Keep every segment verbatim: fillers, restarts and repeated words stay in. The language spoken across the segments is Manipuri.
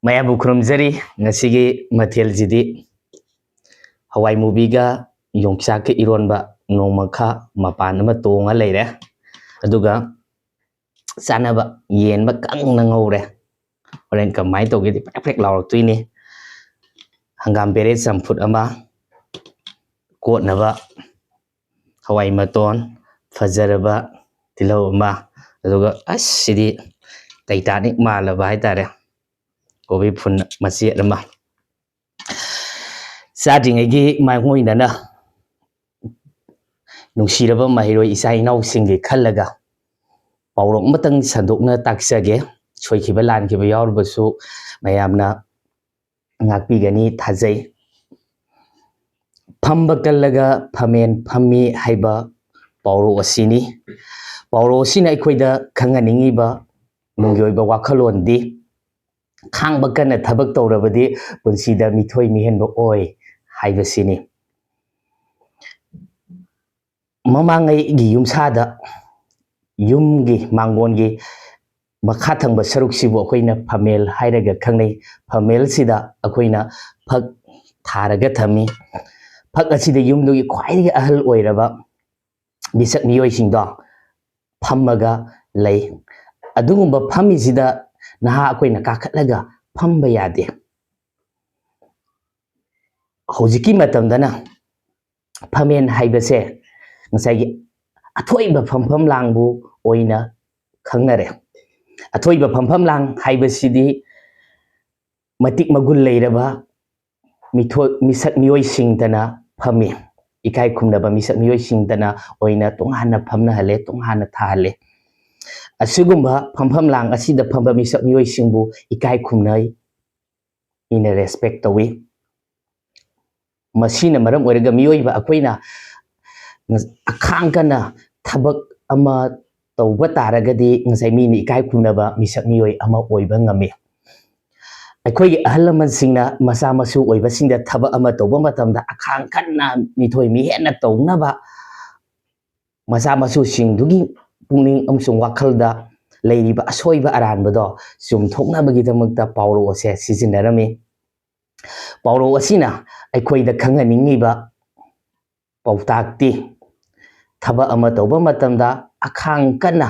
ꯃꯌꯥꯝꯕꯨ ꯈꯨꯔꯨꯝꯖꯔꯤ꯫ ꯉꯁꯤꯒꯤ ꯃꯊꯦꯜꯁꯤꯗꯤ ꯍꯋꯥꯏ ꯃꯨꯕꯤꯒ ꯌꯣꯡꯆꯥꯛꯀ ꯏꯔꯣꯟꯕ, ꯅꯣꯡꯃꯈꯥ ꯃꯄꯥꯟ ꯑꯃ ꯇꯣꯡꯉ ꯂꯩꯔꯦ꯫ ꯑꯗꯨꯒ ꯆꯥꯅꯕ ꯌꯦꯟ ꯑꯃ ꯀꯪꯅ ꯉꯧꯔꯦ꯫ ꯍꯣꯔꯦꯟ ꯀꯃꯥꯏꯅ ꯇꯧꯒꯦꯗꯤ ꯄ꯭ꯔꯦꯛ ꯄ꯭ꯔꯦꯛ ꯂꯥꯎꯔꯛꯇꯣꯏꯅꯤ꯫ ꯍꯪꯒꯥꯝ ꯄꯦꯔꯦ ꯆꯝꯐꯨꯠ ꯑꯃ, ꯀꯣꯠꯅꯕ ꯍꯋꯥꯏ ꯃꯇꯣꯟ, ꯐꯖꯔꯕ ꯇꯤꯜꯍꯧ ꯑꯃ, ꯑꯗꯨꯒ ꯑꯁ ꯁꯤꯗꯤ ꯇꯩꯇꯥꯅꯤꯛ ꯃꯥꯜꯂꯕ ꯍꯥꯏꯇꯥꯔꯦ꯫ ꯀꯣꯕꯤ ꯐꯨꯟ ꯃꯆꯦꯠ ꯑꯃ꯫ ꯆꯥꯗ꯭ꯔꯤꯉꯩꯒꯤ ꯃꯥꯡꯑꯣꯏꯅꯅ ꯅꯨꯡꯁꯤꯔꯕ ꯃꯍꯩꯔꯣꯏ ꯏꯆꯥ ꯏꯅꯥꯎꯁꯤꯡꯒꯤ ꯈꯜꯂꯒ ꯄꯥꯎꯔꯧ ꯑꯃꯇꯪ ꯁꯟꯗꯣꯛꯅ ꯇꯥꯛꯆꯒꯦ꯫ ꯁꯣꯏꯈꯤꯕ ꯂꯥꯟꯈꯤꯕ ꯌꯥꯎꯔꯕꯁꯨ ꯃꯌꯥꯝꯅ ꯉꯥꯛꯄꯤꯒꯅꯤ ꯊꯥꯖꯩ꯫ "ꯐꯝꯕ ꯀꯜꯂꯒ ꯐꯝꯃꯦꯟ ꯐꯝꯃꯤ" ꯍꯥꯏꯕ ꯄꯥꯎꯔꯧ ꯑꯁꯤꯅꯤ꯫ ꯄꯥꯎꯔꯧ ꯑꯁꯤꯅ ꯑꯩꯈꯣꯏꯗ ꯈꯪꯍꯟꯅꯤꯡꯉꯤꯕ ꯅꯨꯡꯒꯤ ꯑꯣꯏꯕ ꯋꯥꯈꯜꯂꯣꯟꯗꯤ, ꯈꯥꯡꯕ ꯀꯟꯅ ꯊꯕꯛ ꯇꯧꯔꯕꯗꯤ ꯄꯨꯟꯁꯤꯗ ꯃꯤꯊꯣꯏ ꯃꯤꯍꯦꯟꯕ ꯑꯣꯏ ꯍꯥꯏꯕꯁꯤꯅꯤ꯫ ꯃꯃꯥꯡꯉꯩꯒꯤ ꯌꯨꯝꯁꯥꯗ, ꯌꯨꯝꯒꯤ ꯃꯥꯡꯒꯣꯟꯒꯤ ꯃꯈꯥ ꯊꯪꯕ ꯁꯔꯨꯛꯁꯤꯕꯨ ꯑꯩꯈꯣꯏꯅ ꯐꯝꯃꯦꯜ ꯍꯥꯏꯔꯒ ꯈꯪꯅꯩ꯫ ꯐꯝꯃꯦꯜꯁꯤꯗ ꯑꯩꯈꯣꯏꯅ ꯐꯛ ꯊꯥꯔꯒ ꯊꯝꯃꯤ꯫ ꯐꯛ ꯑꯁꯤꯗ ꯌꯨꯝꯗꯨꯒꯤ ꯈ꯭ꯋꯥꯏꯗꯒꯤ ꯑꯍꯜ ꯑꯣꯏꯔꯕ ꯃꯤꯁꯛ ꯃꯤꯑꯣꯏꯁꯤꯡꯗꯣ ꯐꯝꯃꯒ ꯂꯩ꯫ ꯑꯗꯨꯒꯨꯝꯕ ꯐꯝꯃꯤꯁꯤꯗ ꯅꯍꯥ ꯑꯩꯈꯣꯏꯅ ꯀꯥꯈꯠꯂꯒ ꯐꯝꯕ ꯌꯥꯗꯦ꯫ ꯍꯧꯖꯤꯛꯀꯤ ꯃꯇꯝꯗꯅ ꯐꯝꯃꯦꯟ ꯍꯥꯏꯕꯁꯦ ꯉꯁꯥꯏꯒꯤ ꯑꯊꯣꯏꯕ ꯐꯝꯐꯝ ꯂꯥꯡꯕꯨ ꯑꯣꯏꯅ ꯈꯪꯅꯔꯦ꯫ ꯑꯊꯣꯏꯕ ꯐꯝꯐꯝ ꯂꯥꯡ ꯍꯥꯏꯕꯁꯤꯗꯤ ꯃꯇꯤꯛ ꯃꯒꯨꯟ ꯂꯩꯔꯕ ꯃꯤꯊꯣ-, ꯃꯤꯁꯛ ꯃꯤꯑꯣꯏꯁꯤꯡꯗꯅ ꯐꯝꯃꯤ꯫ ꯏꯀꯥꯏ ꯈꯨꯝꯅꯕ ꯃꯤꯁꯛ ꯃꯤꯑꯣꯏꯁꯤꯡꯗꯅ ꯑꯣꯏꯅ ꯇꯣꯉꯥꯟꯅ ꯐꯝꯅꯍꯜꯂꯦ, ꯇꯣꯉꯥꯟꯅ ꯊꯥꯍꯜꯂꯦ꯫ ꯑꯁꯤꯒꯨꯝꯕ ꯐꯝꯐꯝ ꯂꯥꯡ ꯑꯁꯤꯗ ꯐꯝꯕ ꯃꯤꯁꯛ ꯃꯤꯑꯣꯏꯁꯤꯡꯕꯨ ꯏꯀꯥꯏ ꯈꯨꯝꯅꯩ, ꯃꯤꯅ respect ꯇꯧꯏ꯫ ꯃꯁꯤꯅ ꯃꯔꯝ ꯑꯣꯏꯔꯒ ꯃꯤꯑꯣꯏꯕ ꯑꯩꯈꯣꯏꯅ ꯑꯈꯥꯡ ꯀꯟꯅ ꯊꯕꯛ ꯑꯃ ꯇꯧꯕ ꯇꯥꯔꯒꯗꯤ ꯉꯁꯥꯏ ꯃꯤꯅ ꯏꯀꯥꯏ ꯈꯨꯝꯅꯕ ꯃꯤꯁꯛ ꯃꯤꯑꯣꯏ ꯑꯃ ꯑꯣꯏꯕ ꯉꯝꯃꯤ꯫ ꯑꯩꯈꯣꯏꯒꯤ ꯑꯍꯜ ꯂꯃꯟꯁꯤꯡꯅ ꯃꯆꯥ ꯃꯁꯨ ꯑꯣꯏꯕꯁꯤꯡꯗ ꯊꯕꯛ ꯑꯃ ꯇꯧꯕ ꯃꯇꯝꯗ ꯑꯈꯥꯡ ꯀꯟꯅ ꯃꯤꯊꯣꯏ ꯃꯤꯍꯦꯟꯅ ꯇꯧꯅꯕ, ꯃꯆꯥ ꯃꯁꯨꯁꯤꯡꯗꯨꯒꯤ ꯄꯨꯛꯅꯤꯡ ꯑꯃꯁꯨꯡ ꯋꯥꯈꯜꯗ ꯂꯩꯔꯤꯕ ꯑꯁꯣꯏꯕ ꯑꯔꯥꯟꯕꯗꯣ ꯆꯨꯝꯊꯣꯛꯅꯕꯒꯤꯗꯃꯛꯇ ꯄꯥꯎꯔꯧ ꯑꯁꯦ ꯁꯤꯖꯤꯟꯅꯔꯝꯃꯤ꯫ ꯄꯥꯎꯔꯧ ꯑꯁꯤꯅ ꯑꯩꯈꯣꯏꯗ ꯈꯪꯍꯟꯅꯤꯡꯉꯤꯕ ꯄꯥꯎꯇꯥꯛꯇꯤ, ꯊꯕꯛ ꯑꯃ ꯇꯧꯕ ꯃꯇꯝꯗ ꯑꯈꯥꯡ ꯀꯟꯅ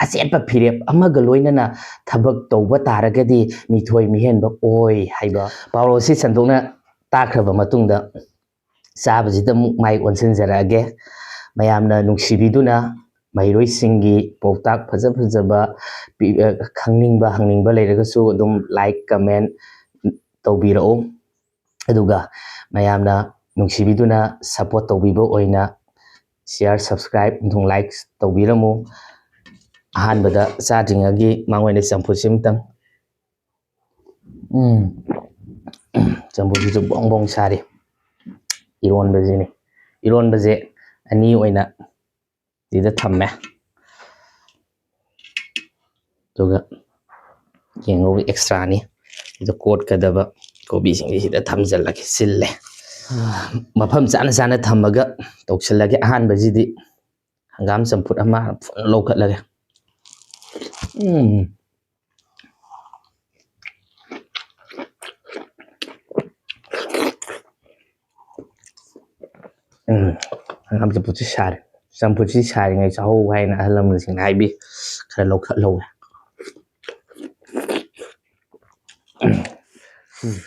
ꯑꯆꯦꯠꯄ ꯐꯤꯔꯦꯞ ꯑꯃꯒ ꯂꯣꯏꯅꯅ ꯊꯕꯛ ꯇꯧꯕ ꯇꯥꯔꯒꯗꯤ ꯃꯤꯊꯣꯏ ꯃꯤꯍꯦꯟꯕ ꯑꯣꯏ ꯍꯥꯏꯕ ꯄꯥꯎꯔꯧ ꯑꯁꯤ ꯁꯟꯗꯣꯛꯅ ꯇꯥꯈ꯭ꯔꯕ ꯃꯇꯨꯡꯗ, ꯆꯥꯕꯁꯤꯗ ꯑꯃꯨꯛ ꯃꯥꯏ ꯑꯣꯟꯁꯤꯟꯖꯔꯛꯑꯒꯦ꯫ ꯃꯌꯥꯝꯅ ꯅꯨꯡꯁꯤꯕꯤꯗꯨꯅ ꯃꯍꯩꯔꯣꯏꯁꯤꯡꯒꯤ ꯄꯥꯎꯇꯥꯛ ꯐꯖ ꯐꯖꯕ ꯄꯤ-, ꯑ, ꯈꯪꯅꯤꯡꯕ ꯍꯪꯅꯤꯡꯕ ꯂꯩꯔꯒꯁꯨ ꯑꯗꯨꯝ like, comment ꯇꯧꯕꯤꯔꯛꯎ꯫ ꯑꯗꯨꯒ ꯃꯌꯥꯝꯅ ꯅꯨꯡꯁꯤꯕꯤꯗꯨꯅ support ꯇꯧꯕꯤꯕ ꯑꯣꯏꯅ share, subscribe ꯑꯃꯁꯨꯡ likes ꯇꯧꯕꯤꯔꯝꯃꯨ꯫ ꯑꯍꯥꯟꯕꯗ ꯆꯥꯗ꯭ꯔꯤꯉꯩꯒꯤ ꯃꯥꯡꯑꯣꯏꯅ ꯆꯝꯐꯨꯠꯁꯤ ꯑꯃꯇꯪ꯫ ꯎꯝ꯫ ꯆꯝꯐꯨꯠꯁꯤꯁꯨ ꯕꯣꯡ ꯕꯣꯡ ꯁꯥꯔꯤ꯫ ꯏꯔꯣꯟꯕꯁꯤꯅꯤ꯫ ꯏꯔꯣꯟꯕꯁꯦ ꯑꯅꯤ ꯑꯣꯏꯅ ꯁꯤꯗ ꯊꯝꯃꯦ꯫ ꯑꯗꯨꯒ ꯌꯦꯡꯉꯨ, extraꯅꯤ꯫ ꯁꯤꯗ ꯀꯣꯠꯀꯗꯕ ꯀꯣꯕꯤꯁꯤꯡꯁꯦ ꯁꯤꯗ ꯊꯝꯖꯤꯜꯂꯒꯦ, ꯁꯤꯜꯂꯦ꯫ ꯃꯐꯝ ꯆꯥꯅ ꯆꯥꯅ ꯊꯝꯃꯒ ꯇꯧꯁꯤꯜꯂꯒꯦ꯫ ꯑꯍꯥꯟꯕꯁꯤꯗꯤ ꯍꯪꯒꯥꯝ ꯆꯝꯐꯨꯠ ꯑꯃ ꯐꯖꯅ ꯂꯧꯈꯠꯂꯒꯦ꯫ ꯎꯝ꯫ ꯎꯝ, ꯍꯪꯒꯥꯝ ꯆꯝꯐꯨꯠꯁꯤ ꯁꯥꯔꯦ꯫ ꯆꯝꯐꯨꯠꯁꯤ ꯁꯥꯔꯤꯉꯩ ꯆꯥꯍꯧ ꯍꯥꯏꯅ ꯑꯍꯜ ꯂꯃꯟꯁꯤꯡꯅ ꯍꯥꯏꯕꯤ꯫ ꯈꯔ ꯂꯧꯈꯠꯍꯧꯋꯦ꯫ ꯎꯝ꯫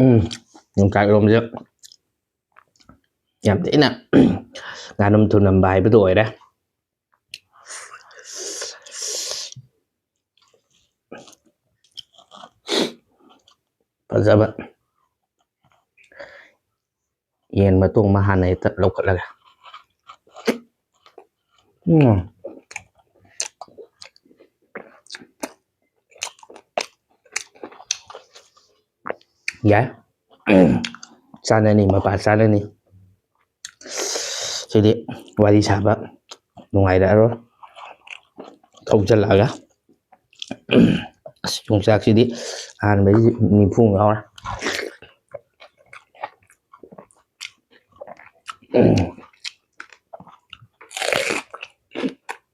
ꯎꯝ, ꯌꯣꯡꯆꯥꯛ ꯏꯔꯣꯝꯕꯁꯦ ꯌꯥꯝ ꯊꯤꯅ ꯉꯥꯅꯝ ꯊꯨꯝꯅꯝꯕ ꯍꯥꯏꯕꯗꯨ ꯑꯣꯏꯔꯦ꯫ ꯐꯖꯕ ꯌꯦꯟ ꯃꯇꯣꯡ ꯑꯃ ꯍꯥꯟꯅ ꯍꯦꯛꯇ ꯂꯧꯈꯠꯂꯒꯦ꯫ ꯎꯝ꯫ ꯌꯥꯏ꯫ ꯆꯥꯅꯅꯤ, ꯃꯄꯥ ꯆꯥꯅꯅꯤ꯫ ꯁꯤꯗꯤ ꯋꯥꯔꯤ ꯁꯥꯕ ꯅꯨꯡꯉꯥꯏꯔꯛꯑꯔꯣꯏ꯫ ꯊꯧꯖꯜꯂꯛꯑꯒ꯫ ꯑꯁ, ꯌꯣꯡꯆꯥꯛꯁꯤꯗꯤ ꯑꯍꯥꯟꯕꯩꯗꯤ ꯅꯤꯐꯨ ꯌꯥꯎꯔꯦ꯫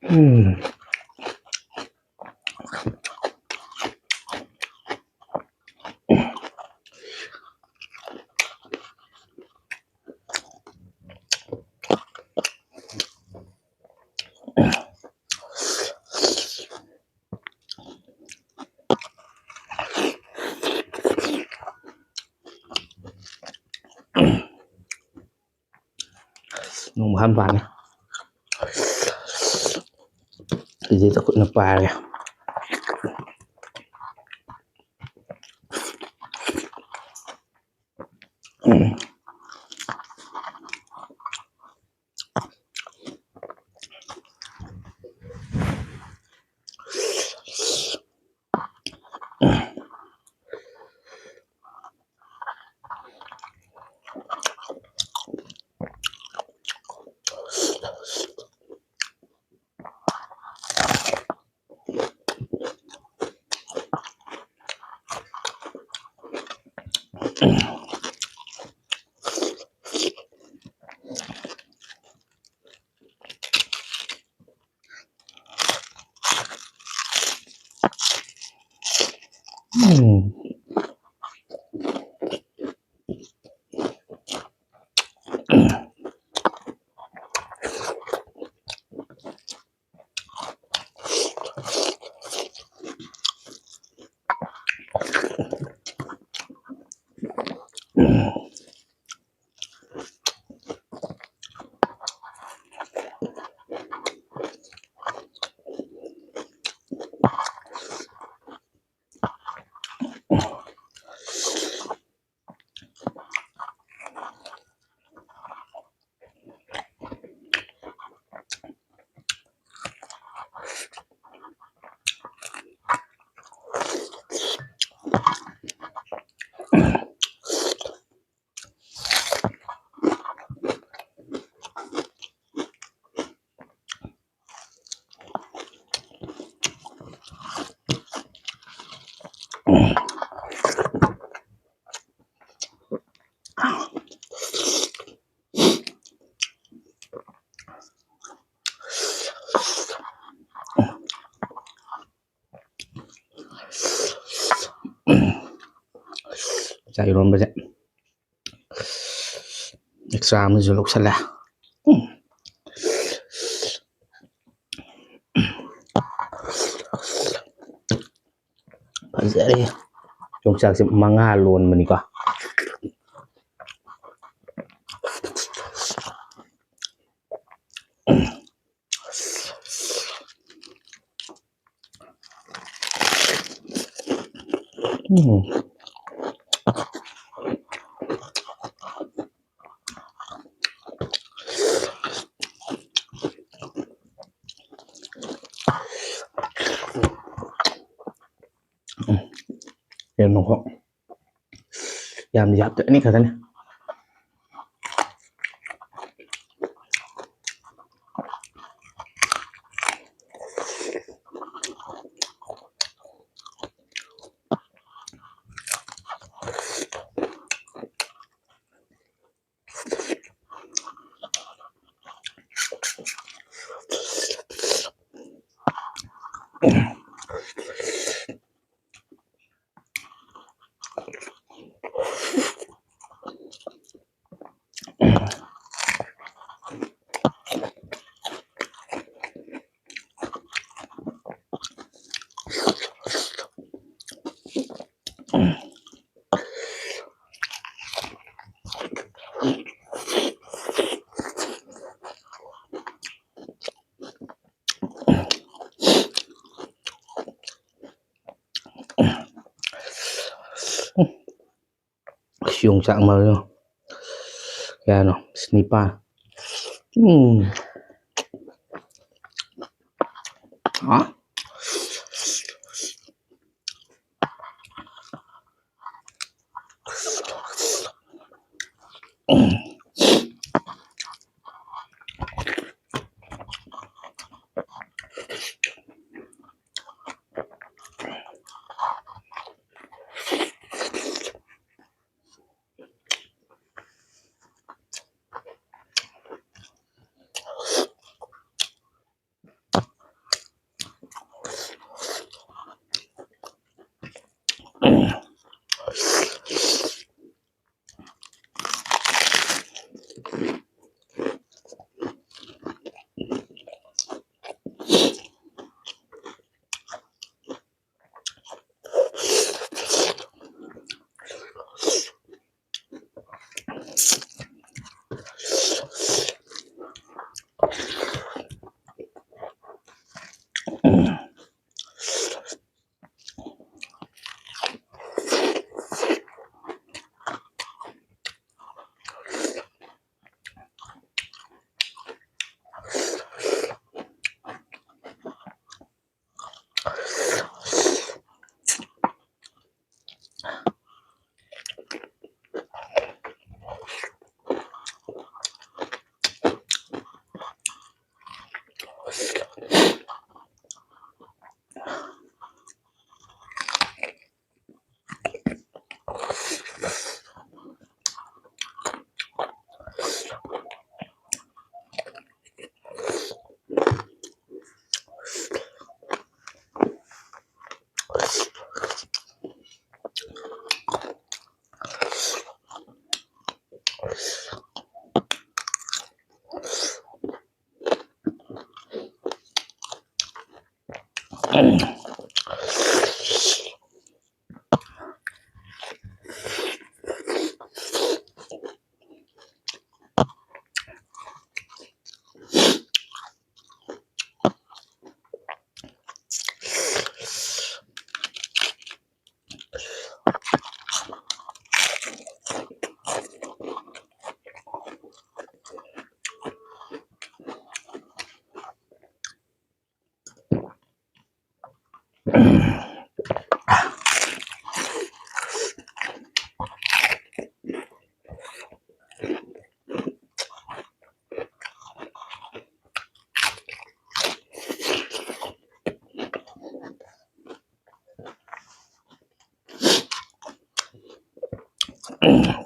ꯎꯝ꯫ ꯅꯣꯡ ꯃꯍꯥꯟ ꯄꯥꯅꯤ꯫ ꯁꯤꯗꯩꯗ ꯈꯨꯠꯅ ꯄꯥꯏꯔꯒꯦ꯫ ꯎꯝ꯫ ꯎꯝ꯫ ꯆꯥꯛ ꯏꯔꯣꯟꯕꯁꯦ extra ꯑꯃꯁꯨ ꯂꯧꯁꯜꯂꯦ꯫ ꯐꯖꯔꯦ꯫ ꯌꯣꯡꯆꯥꯛꯁꯦ ꯃꯉꯥ ꯂꯣꯟꯕꯅꯤꯀꯣ꯫ ꯎꯝ꯫ ꯎꯝ꯫ ꯌꯦꯡꯉꯨꯀꯣ꯫ ꯌꯥꯝꯗꯤ ꯍꯥꯞꯇꯦ, ꯑꯅꯤ ꯈꯛꯇꯅꯤ꯫ ꯑꯁ, ꯌꯣꯡꯆꯥꯛ ꯃꯔꯨ ꯀꯌꯥꯅꯣ? ꯑꯁ, ꯅꯤꯄꯥꯟ꯫ ꯎꯝ꯫ ꯍꯥ?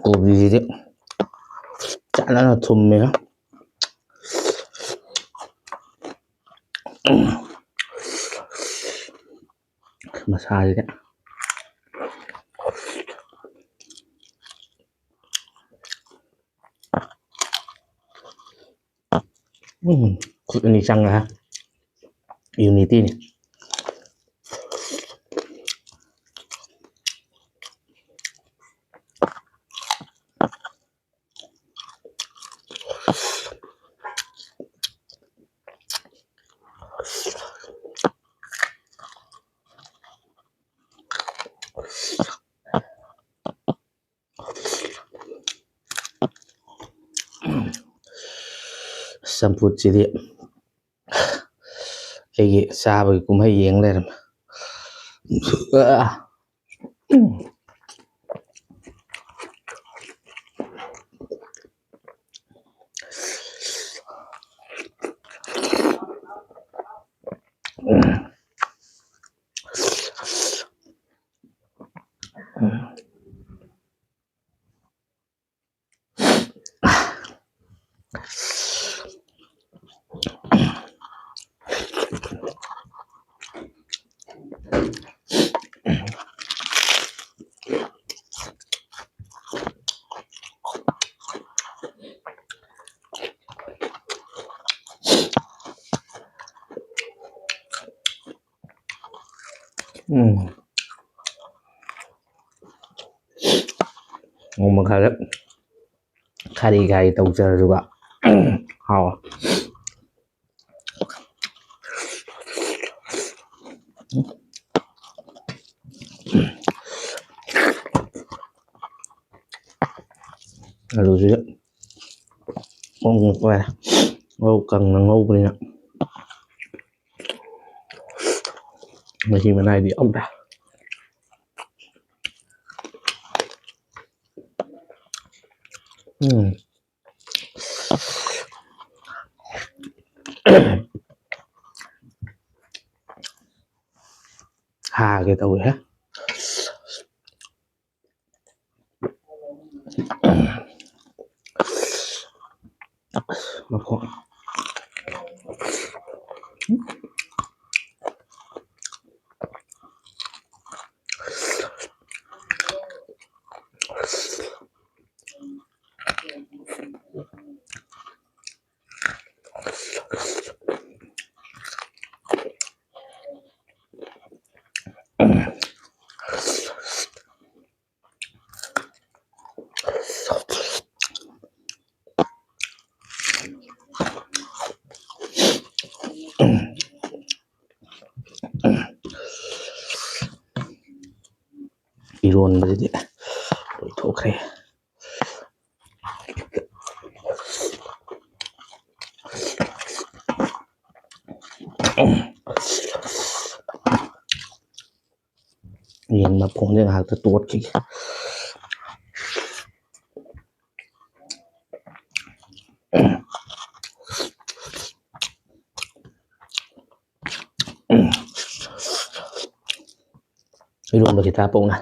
ꯀꯣꯕꯤꯁꯤꯗꯤ ꯆꯥꯟꯅꯅ ꯊꯨꯝꯃꯦ꯫ ꯃꯁꯥꯁꯤꯗꯤ ꯎꯝ, ꯈꯨꯠ ꯑꯅꯤ ꯆꯪꯉꯦ꯫ ꯌꯨꯅꯤꯇꯤꯅꯤ꯫ ꯆꯝꯐꯨꯠꯁꯤꯗꯤ ꯑꯩꯒꯤ ꯆꯥꯕꯒꯤ ꯀꯨꯝꯍꯩ ꯌꯦꯡ ꯂꯩꯔꯝꯃꯦ꯫ ꯎꯝ꯫ ꯅꯣꯡꯃ ꯈꯔ ꯈꯥꯔꯤ ꯈꯥꯔꯤ ꯇꯧꯖꯔꯁꯨꯕ꯫ ꯍꯥꯎ꯫ ꯑꯂꯨꯁꯤꯗ ꯃꯑꯣꯡ ꯑꯃ ꯉꯧ-, ꯀꯪꯅ ꯉꯧꯕꯅꯤꯅ ꯃꯍꯤ ꯃꯅꯥꯏꯗꯤ ꯌꯥꯎꯗ꯭ꯔꯦ꯫ ꯎꯝ꯫ ꯍꯥꯒꯦ ꯇꯧꯋꯦꯍꯦ꯫ ꯏꯔꯣꯟꯕꯁꯤꯗꯤ ꯂꯣꯏꯊꯣꯛꯈ꯭ꯔꯦ꯫ ꯌꯦꯟ ꯃꯈꯣꯡꯁꯦ ꯉꯥꯏꯍꯥꯛꯇ ꯇꯣꯠꯈꯤꯒꯦ꯫ ꯏꯔꯣꯟꯕ ꯈꯤꯇ ꯍꯥꯞꯄꯛꯎꯅꯦ꯫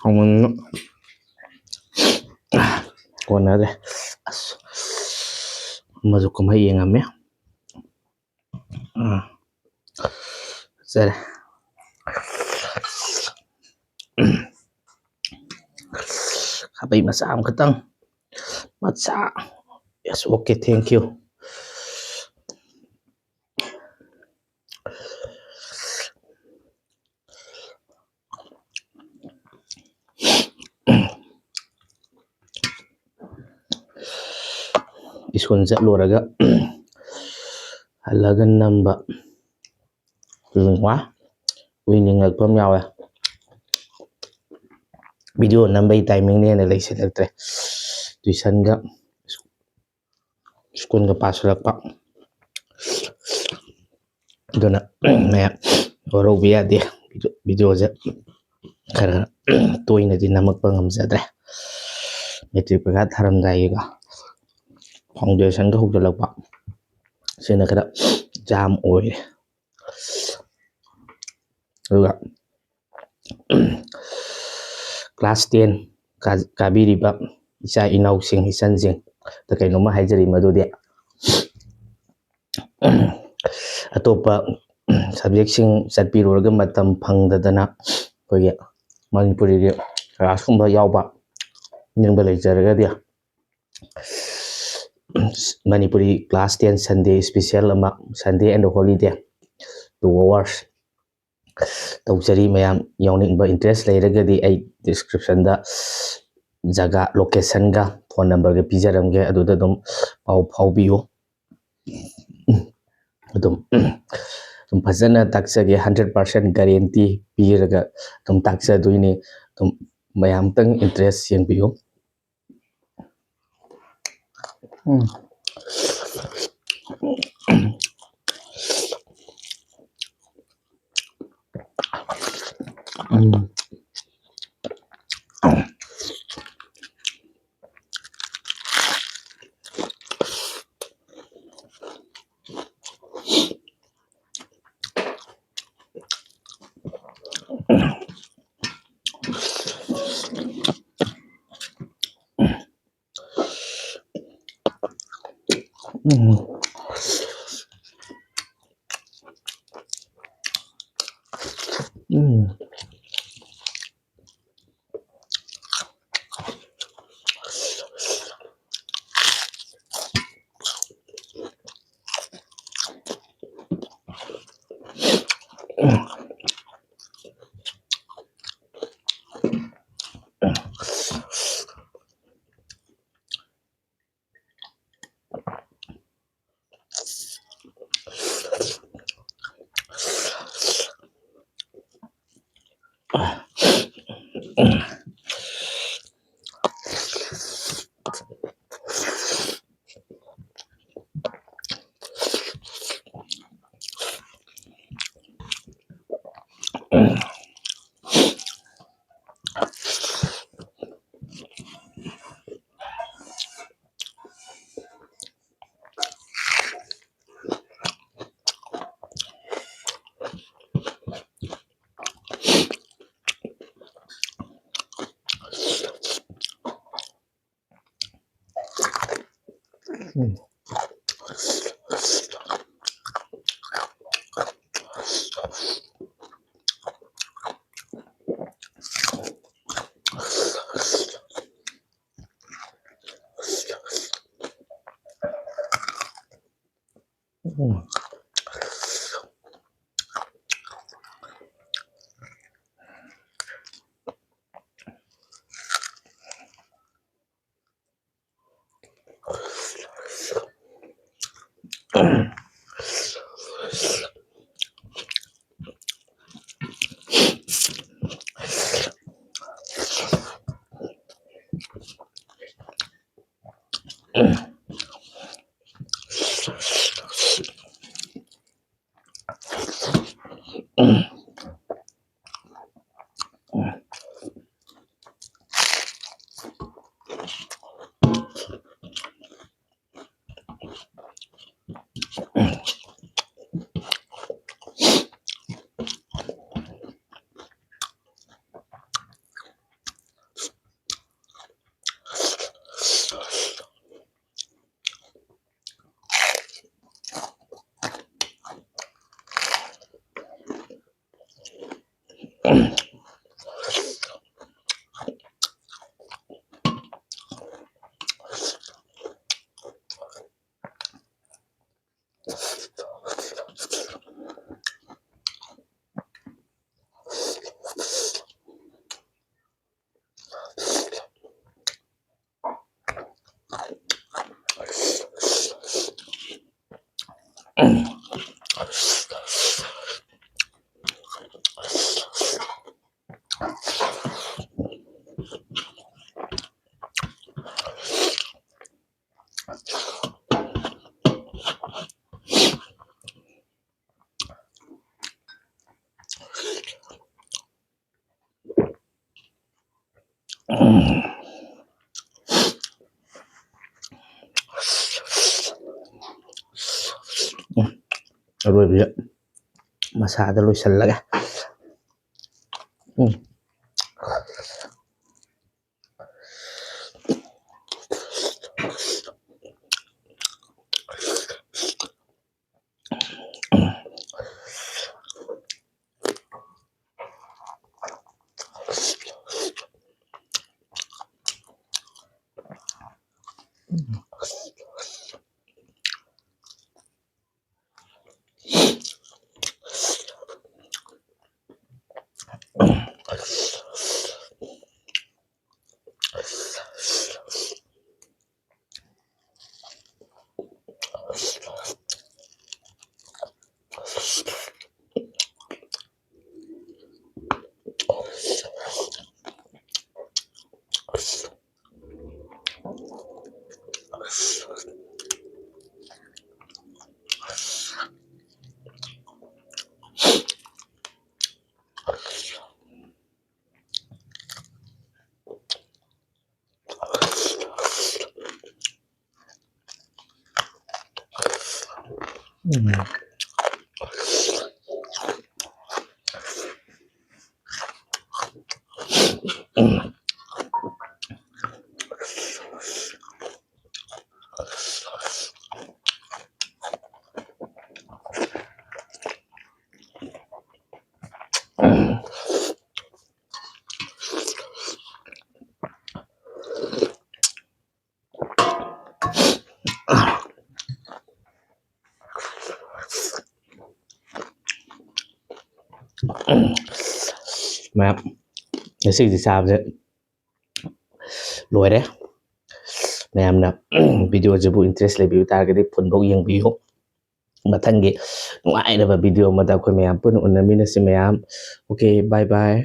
ꯍꯥꯎꯃꯟꯗꯅ ꯀꯣꯟꯅꯗꯦ꯫ ꯑꯁ, ꯑꯃꯁꯨ ꯀꯨꯝꯍꯩ ꯌꯦꯡꯉꯝꯃꯦ꯫ ꯎꯝ꯫ ꯐꯖꯔꯦ꯫ ꯈꯥꯕꯩ ꯃꯆꯥ ꯑꯃꯈꯛꯇꯪ꯫ ꯃꯆꯥ꯫ Yes, okay, thank you. School ꯆꯠꯂꯨꯔꯒ ꯍꯜꯂꯒ ꯅꯝꯕ꯫ ꯎꯝ, ꯋꯥ꯫ ꯎꯏꯅꯤꯡꯉꯛꯄ ꯑꯃ ꯌꯥꯎꯋꯦ꯫ ꯚꯤꯗꯤꯑꯣ ꯅꯝꯕꯒꯤ ꯇꯥꯏꯃꯤꯡꯅ ꯍꯦꯟꯅ ꯂꯩꯁꯤꯜꯂꯛꯇ꯭ꯔꯦ꯫ ꯇꯨꯏꯁꯟꯒ ꯁ꯭ꯀꯨꯜꯒ ꯄꯥꯁꯤꯜꯂꯛꯄ꯫ ꯑꯗꯨꯅ ꯃꯌꯥꯝ ꯋꯥꯔꯧꯕ ꯌꯥꯗꯦ꯫ ꯚꯤꯗꯤꯑꯣ-, ꯚꯤꯗꯤꯑꯣꯁꯦ ꯈꯔ ꯈꯔ ꯇꯣꯏꯅꯗꯤ ꯅꯝꯃꯛꯄ ꯉꯝꯖꯗ꯭ꯔꯦ꯫ ꯃꯦꯇ꯭ꯔꯤꯛ ꯄꯩꯈꯥ ꯊꯥꯔꯝꯗꯥꯏꯒꯤꯀꯣ, ꯐꯥꯎꯟꯗꯦꯁꯟꯒ ꯍꯧꯖꯤꯜꯂꯛꯄ, ꯁꯤꯅ ꯈꯔ ꯖꯥꯝ ꯑꯣꯏꯔꯦ꯫ ꯑꯗꯨꯒ class ten ꯀꯥ-, ꯀꯥꯕꯤꯔꯤꯕ ꯏꯆꯥ ꯏꯅꯥꯎꯁꯤꯡ, ꯏꯆꯟꯁꯤꯡꯗ ꯀꯩꯅꯣꯝꯃ ꯍꯥꯏꯖꯔꯤ, ꯃꯗꯨꯗꯤ ꯑꯇꯣꯞꯄ subjectꯁꯤꯡ ꯆꯠꯄꯤꯔꯨꯔꯒ ꯃꯇꯝ ꯐꯪꯗꯗꯅ ꯑꯩꯈꯣꯏꯒꯤ ꯃꯅꯤꯄꯨꯔꯤꯒꯤ classꯀꯨꯝꯕ ꯌꯥꯎꯕ ꯅꯤꯡꯕ ꯂꯩꯖꯔꯒꯗꯤ, Manipuri class ten Sunday special ꯑꯃ, Sunday and holiday, two hours ꯇꯧꯖꯔꯤ꯫ ꯃꯌꯥꯝ ꯌꯥꯎꯅꯤꯡꯕ, interest ꯂꯩꯔꯒꯗꯤ ꯑꯩ descriptionꯗ ꯖꯒꯥ, locationꯒ phone numberꯒ ꯄꯤꯖꯔꯝꯒꯦ, ꯑꯗꯨꯗ ꯑꯗꯨꯝ ꯄꯥꯎ ꯐꯥꯎꯕꯤꯌꯨ꯫ ꯑꯗꯨꯝ ꯑꯗꯨꯝ ꯐꯖꯅ ꯇꯥꯛꯆꯒꯦ, hundred percent guarantee ꯄꯤꯔꯒ ꯑꯗꯨꯝ ꯇꯥꯛꯆꯗꯣꯏꯅꯤ꯫ ꯑꯗꯨꯝ ꯃꯌꯥꯝꯇꯪ interest ꯌꯦꯡꯕꯤꯌꯨ꯫ ꯎꯝ꯫ ꯎꯝ꯫ ꯎꯝ꯫ ꯎꯝ꯫ ꯑꯔꯣꯏꯕꯁꯦ ꯃꯁꯥꯗ ꯂꯣꯏꯁꯤꯜꯂꯒꯦ꯫ ꯎꯝ꯫ ꯎꯝ꯫ ꯃꯌꯥꯝ, ꯉꯁꯤꯒꯤꯗꯤ ꯆꯥꯕꯁꯦ ꯂꯣꯏꯔꯦ꯫ ꯃꯌꯥꯝꯅ video ꯁꯤꯕꯨ interest ꯂꯩꯕꯤꯕ ꯇꯥꯔꯒꯗꯤ full ꯐꯥꯎ ꯌꯦꯡꯕꯤꯌꯨ꯫ ꯃꯊꯪꯒꯤ ꯅꯨꯡꯉꯥꯏꯔꯕ video ꯑꯃꯗ ꯑꯩꯈꯣꯏ ꯃꯌꯥꯝ ꯄꯨꯟꯅ ꯎꯅꯃꯤꯟꯅꯁꯤ ꯃꯌꯥꯝ꯫ Okay, bye bye꯫